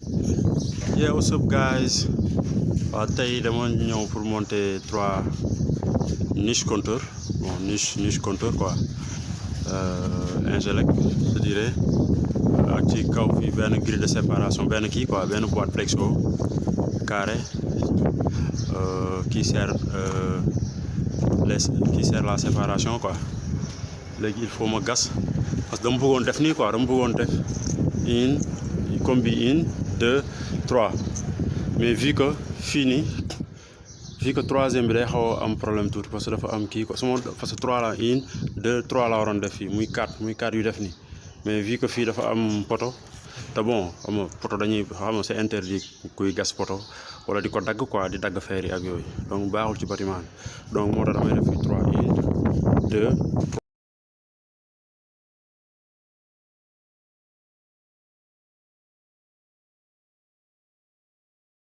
Yeah, what's up guys? Tey dama ñëw pour monter 3 niche compteur, bon niche compteur quoi, Ingelec je dirais, ak ci kaw fii benn grille de séparation, benn kii quoi, benn boîte plexo carré qui sert la séparation quoi. Léegi il faut ma gas parce que dama bëggoon def nii quoi, dama bëggoon def une combi 1 2 3, mais vu que fii nii vu que troisième bi day xaw a am problème tuuti parce que dafa am kii quoi parce que 3 la 1 2 3 la waroon def fii muy 4 yu def nii, mais vu que fii dafa am poto te bon xam nga poto dañuy xam nga c'est interdit kuy gas poto wala di ko dagg quoi, di dagg fer yi ak yooyu, donc baaxul ci bâtiment bi, donc moo tax damay def fii 3 1 2